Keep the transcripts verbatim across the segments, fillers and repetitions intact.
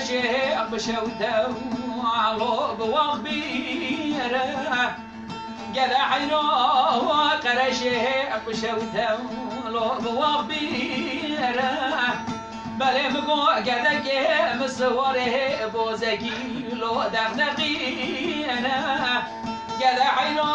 Şê bi şew tewlo bi wax bîre. Gede heyra qereşê bi şew tewlo bi wax bîre. Belê min got gedekê min siwarê bozekî lo deqdeqîne. Gede heyra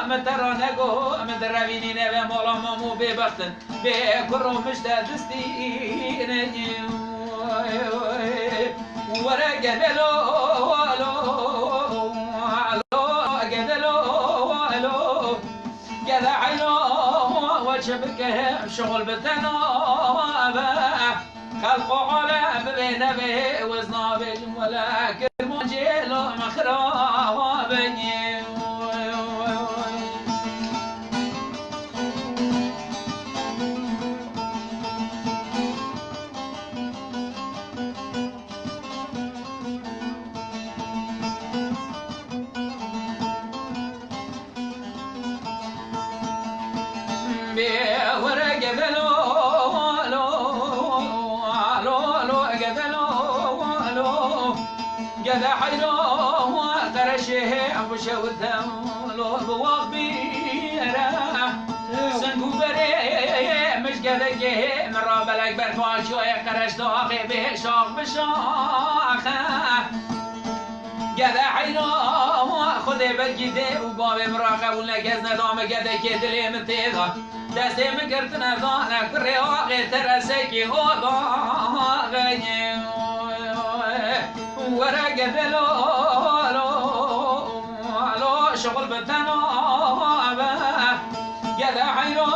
min te ra nego min direvînîne ve mala mam û bêbextin. Bê kuro mişte distîne. Were gedelo, lo, lo, gedelo, lo. Gede heyra we çi bike, şixul bi te nabe. Xelq û alem bibê nevê, wez nabêjim wele Kirmancê lo me xirab e. Bê were gevelo, lo, lo, lo, gevelo, lo. Geve heyro, qereşê, ew şewte, lo, bi wax bîre. Sing û berê, mij gedekê, min ra belek berfa çiyayê qereş daxê bê şax bi şaxe. Gede heyra, Xwedê belkî dê û bavê min ra qebûl neke, ez nedame gedekê dilê min tê de. Destê min girtine dane kurê axê teresekî oda. Were gede lo, lo, lo, şixul bi te nabe. Gede heyra,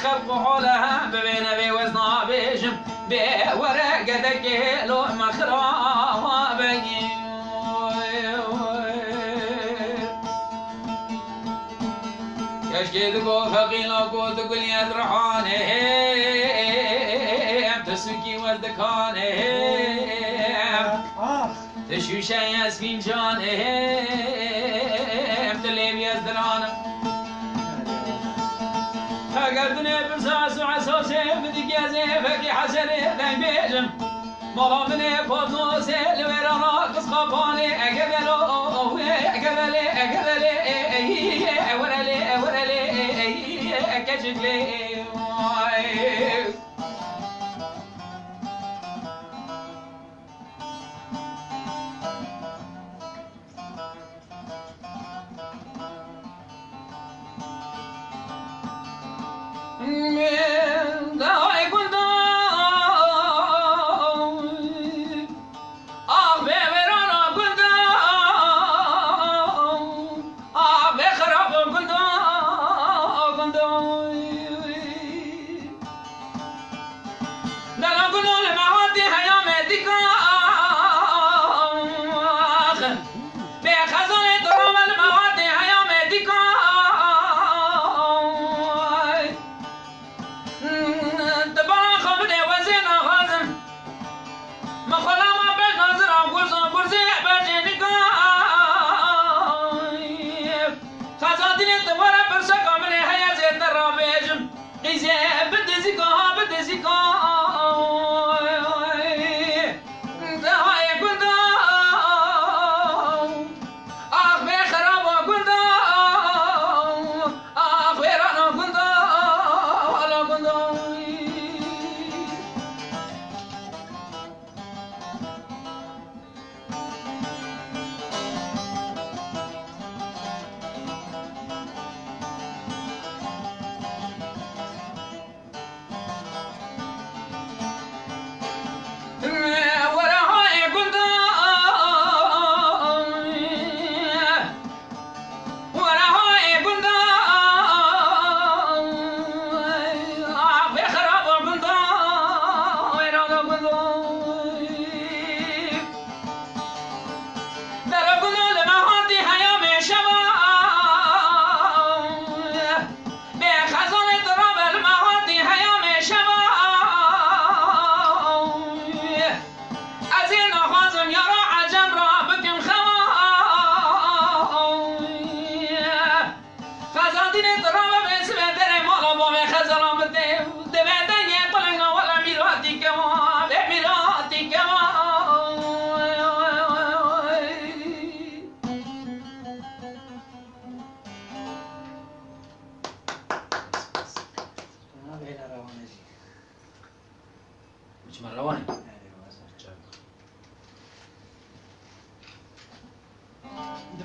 xelq û alem bibêne vê wez nabêjim. Bê were gedekê lo me xirab e. Keşkê digo feqîla ku tu guliyet rihanê, em tu sukî wez dikanê. Ax. Tu şûşeyê ez fîncanê, em tu lêvî ez dilanim. Eger tu nê pirsa ez û esasê min dikê ez ê fekî heserê deng bêjim. Mala min ê patosê li wêrana qizqapanê, ege velo, ege velê, ege velê, ewere lê, ewere lê, keçik lê. Dela gulo li me hatî heya me dîka. Bê xezalê tu rame li me hatî heya me dîka. Ti bala xwe bidê wezê naxwazim. Min xwe lama pêş nazir a gurz a gurzê bercê nîka. Xezandinê tu were pirseka min ê heye zê te rabêjim. Qîzê bi dizîka, bi dizîka. Dehayê gunda. Ax bê xeraba gunda. Ax wêrana gunda. Ala gunda.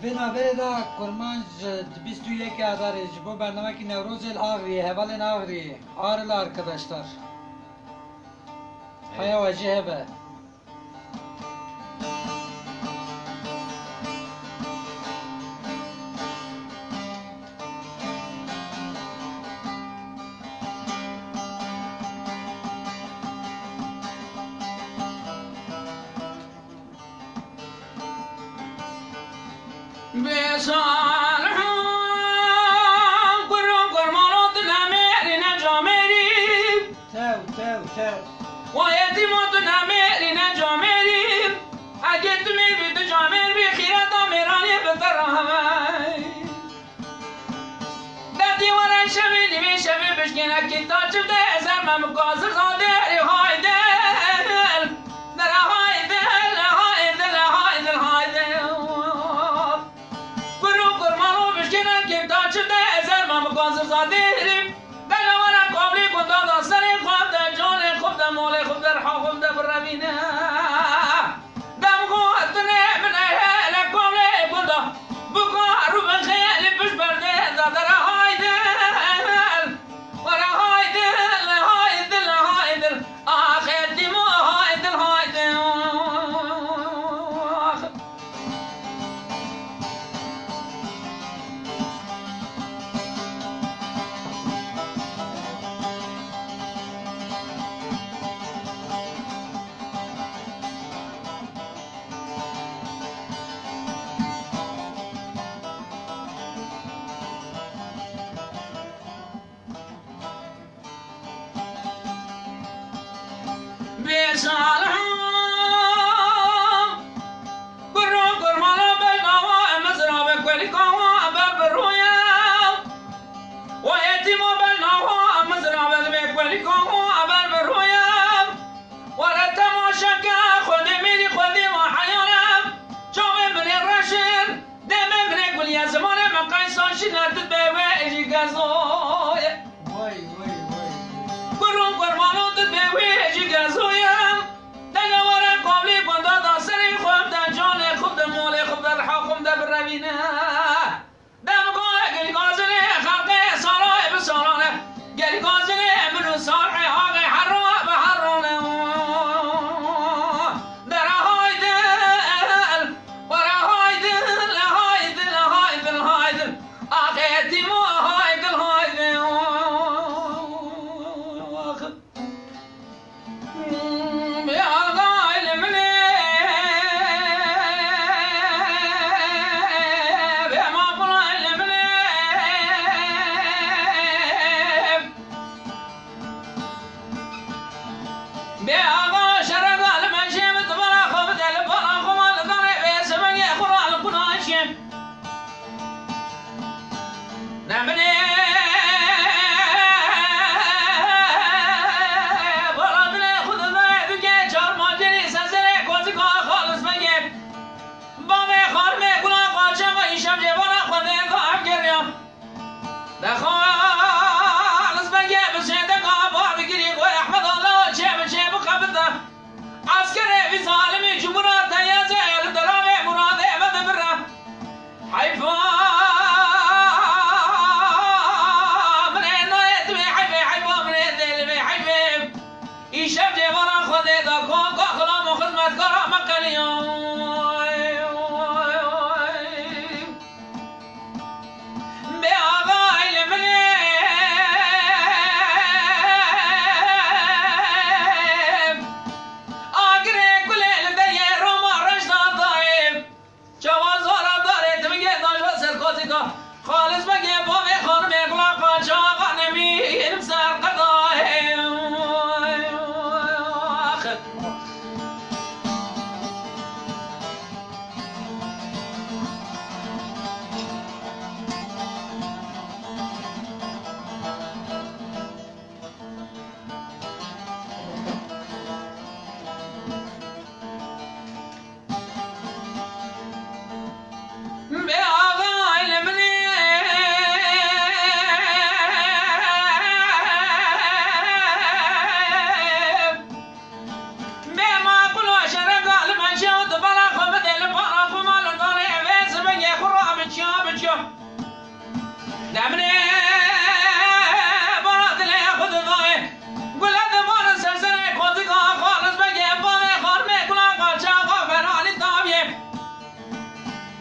Di navberê de kurmanc di bîst û yekê Adarê ji bo bernamekî Newrozê li Agiriyê, hevalên Agiriyê, Aril arkadaşlar. Heya we jê hebe. Bêsalihan, kuro kurmano tu nemêrî ne camêrî. Tew, tew, tew. Wa yetîmo tu nemêrî ne camêrî. Egê tu mêr bî, tu camêr bî, xîreta mêranê bi te re hebe. Derdî were şevê, nîvê şevê bişkêne kîta çi de ezer me mukazir zadê, ê hay dil. Dere hay dil, hay dil, hay dil, hay dil. Kuro kurmano bişkêne kîta çi de ezer me mukazir zadê. Dere were kavlî gunda da serê xwe de, canê xwe de, malê xwe de, riha xwe de birevîne. Dem xwe dinê min ê hele komlê gunda. Bika rû bin xêlî pişt berdê da dere haydil. Were haydil, haydil, haydil. Axê dîmo haydil, haydil. Bêsalihan, kuro kurmana beynawa, em zirabe kwelîka wa ber bi rûye. Wa yetîma beynawa, em zirabe dibê kwelîka wa ber bi rûye. Were temaşe ke, xwedê mêrî, xwedê wa heyare. Çavê min ê reşin, demê min ê guliye, zimanê min qeysan şîne, tu dibê wê jî gezoye. Way, way, way. Kurun kurmano tu dibê wê jî gezoye. Dege were kavlî gunda da serê xwe de, canê xwe de, malê xwe de, riha xwe de birevîne. Dem ku gilgazinê xelqê salayê bi salane, gilgazinê min û salhê havê herra bi herrane. Dere haydil, were haydil, haydil, haydil, haydil. Axê tîmo haydil, haydil. Bê agayli min ê, bê maqulayli min ê. Bê aga şerega li mejê min, tu bala xwe bide li bala xwe, ma li darê bê semengê xwe ra li qunaşê. Neminê bala dilê xwe didayê dûkê çarmancêrî sezerê kozika xalis bengê. Bavê xanimê gula qaçe ve îşem cêvana xwe dê da ev geriya. De xalis bengê bi sêdeka ava digirî, go Ehmed Allah çê bi çê bixebite. Eskerê vî zalimî cumhura teyazê li delavê muradê me dibire. Heyfa min ê nayê tu bê heyfê, heyfa min ê dê li bê heyfê. Îşev cêvana Xwedê da ko, ko xulam û xizmetkara me qeliyan. Bê agayli min ê. Agirê kulê li deriyê Roma reş da dayê. Çawa zora darê, tu bigê dajo serkotîka. Xalis bigê bavê xanimê gula qaça, xanemî ilim ser qedayê.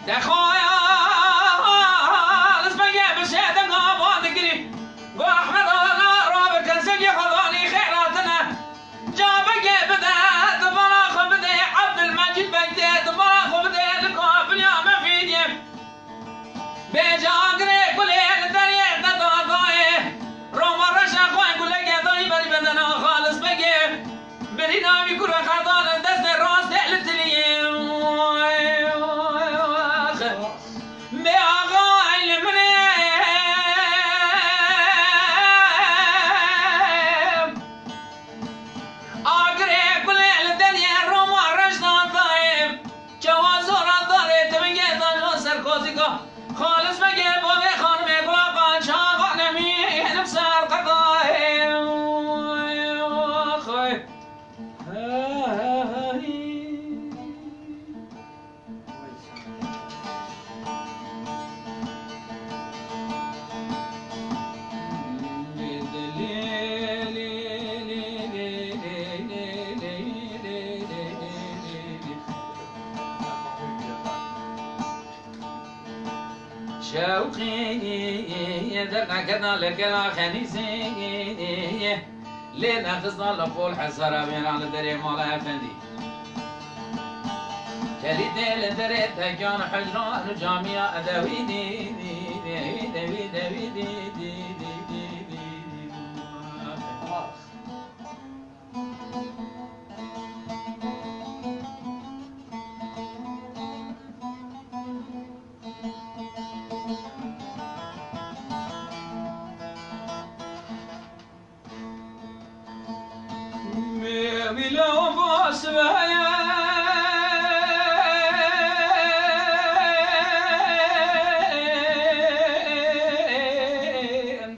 Dexwaya Xalis Begê bi şêdinga van digirî. Go Ehmed Ala rabikin zeviyê xwe vanî xêr hatine. Cabekê bide, di bala xwe bidê Ebdulmecîd Beg dê, di bala xwe bidê li kafiliya me fîdye. Bêje agirê kulê li deriyê te dadayê. Roma reşa xwe gulekê dayî berî bedena Xalis Begê. Birîna wî kure xerdan li destê rastê li tiliyê. Bê axay li min ê. Agirê kulê li deriyê Roma reş dadayê. Çawa zora darê tevingê dajo ser kozîka. Xalis Begê bavê xanimê gula qança xanemî elim ser qedayê. Xay. Şewqî derneketa li gela Xenîzê, lê nexista li qol hesara wêran li derê mala efendî. Kelîtê li derê tekan hicran û camiya edewî dî, dî, dî, dî, dî, dî, dî, dî, dî, dî, dî, dî. Wî lewbas veye.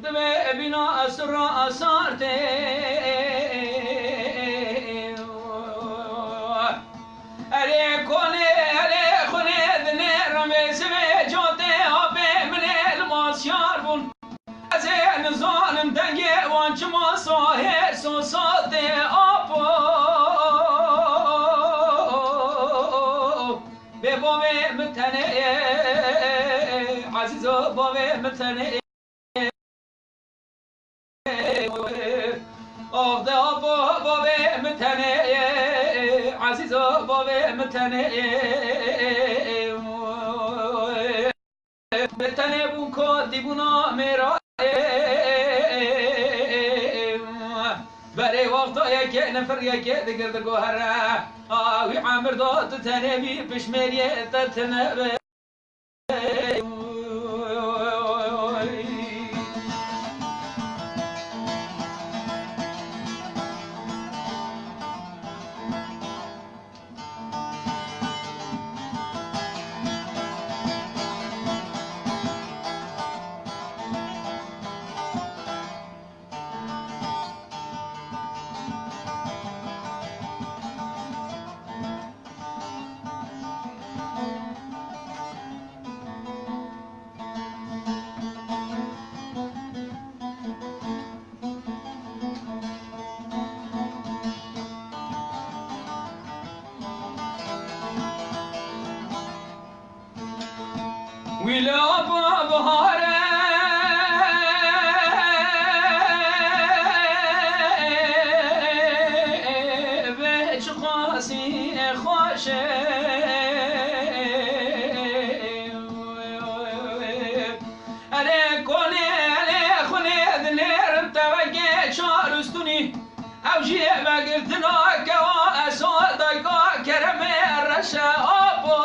Divê bîna sirra asar tê. Erê konê, erê xunê dinê remê sivê cotê apê minê li masyar bûn. Ez ê nizanim dengê wan çima sahê sosatê apo. Bê bavê min tenê, ezîzo bavê min tenê. Avde apo bavê min tenê, ezîzo bavê min tenê. Tenê bûn ko dîbûna mêra. Berê wexta yekê nifir yekê digir digohere. A wî emir da tu tenê bî pişmêriyê te tine be. Wî laba bihare vê çiqasî xweş e. Erê konê, erê xunê dinêrin tevegê çarustunî. Ew jî vegirtina kewa Esad dayka Keremê reşe apo.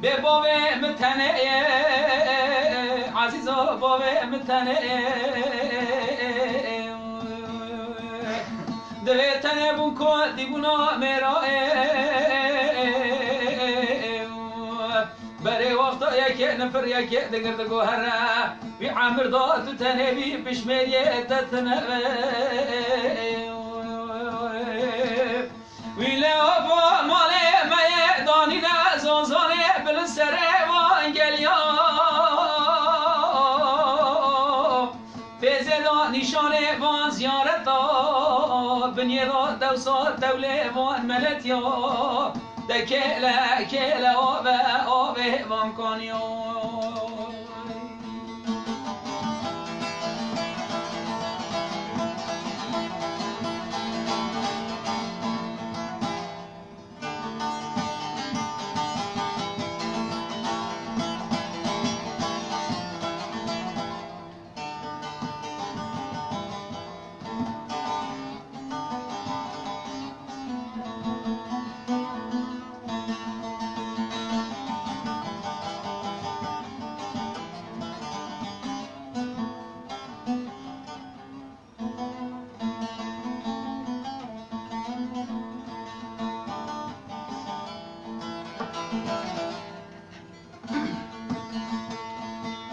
Bê bavê min tenê ye, ezîzo bavê min tenê ye. Divê tenê bûn ku dîbûna mêra ye. Berê wexta yekê nifir yekê digir digohere. Wî emir da tu tenê bî pişmêriyê te tine be. Wî lewba malê me yê danîne zozanê bilin serê van geliya. Fêzê da nîşanê van ziyareta bin Yê da dewsa dewlê van meletiya, de kêle kêle ave avê van kaniya.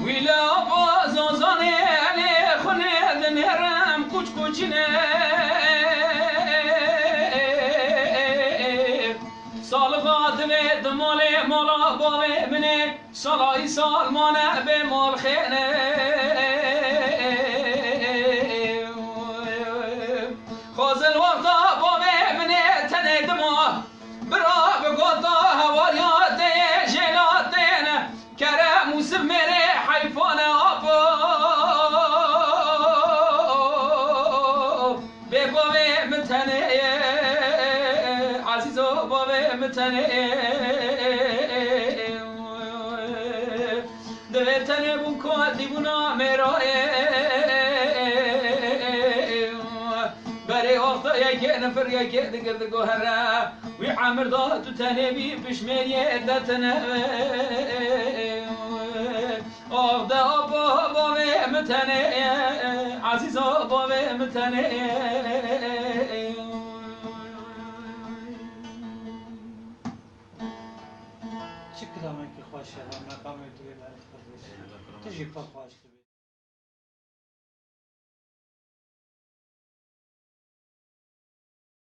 Wî le ava zazanê elê xunê dinêrim kuç kuçine. Salixa divê di malê mala bavê min ê, sala îsal mane bê malxêne. Xwazil wexta bavê min ê tenê dima, bira bi gota hewariya tê jêla tên. Kerem û sivmêrê heyfane apo. Bê bavê min tenê ye, Ezîzo bavê min tenê ye. Divê tenê bûn ku dîbûna mêra ye. Berê wexta yekê nifir yekê digir digohere. Wî emir da tu tenê bî pişmêriyê de tine. Ax de abo bavê min tenê ye, Ezîzo bavê min tenê ye. Çi kilamekî xweş e, meqamê tu yê berî xwe xweş. Tu jî pir xweş.